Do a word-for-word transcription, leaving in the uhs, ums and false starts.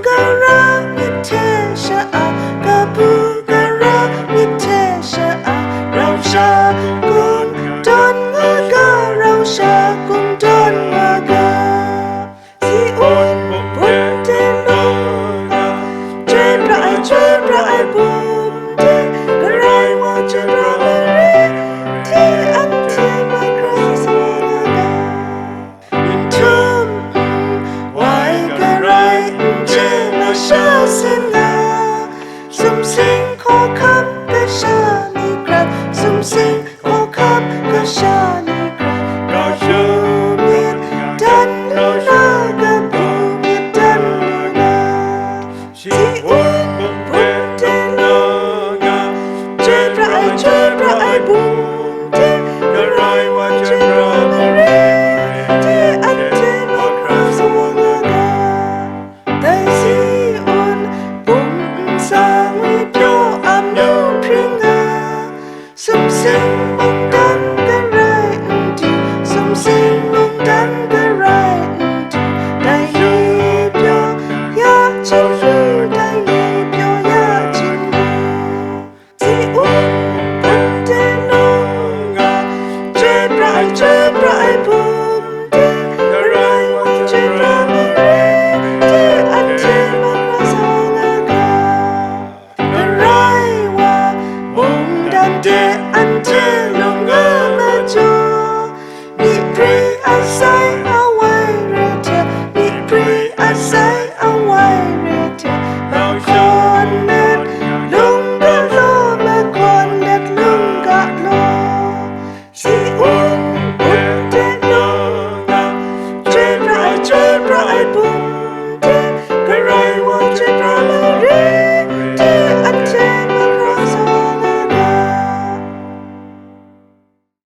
Gara myit hte sha-a, kabu gara myit hte sha-a, rau sha kungdawn nga ga, rau sha kungdawn nga ga. Si-un mung bun de lung nga, chyoi pra ai, chyoi pra ai bum de, Karai wa chyoi pra ai re, hte anhte makrai sa nga ga. N htum n wai, Karai n chye, masha sin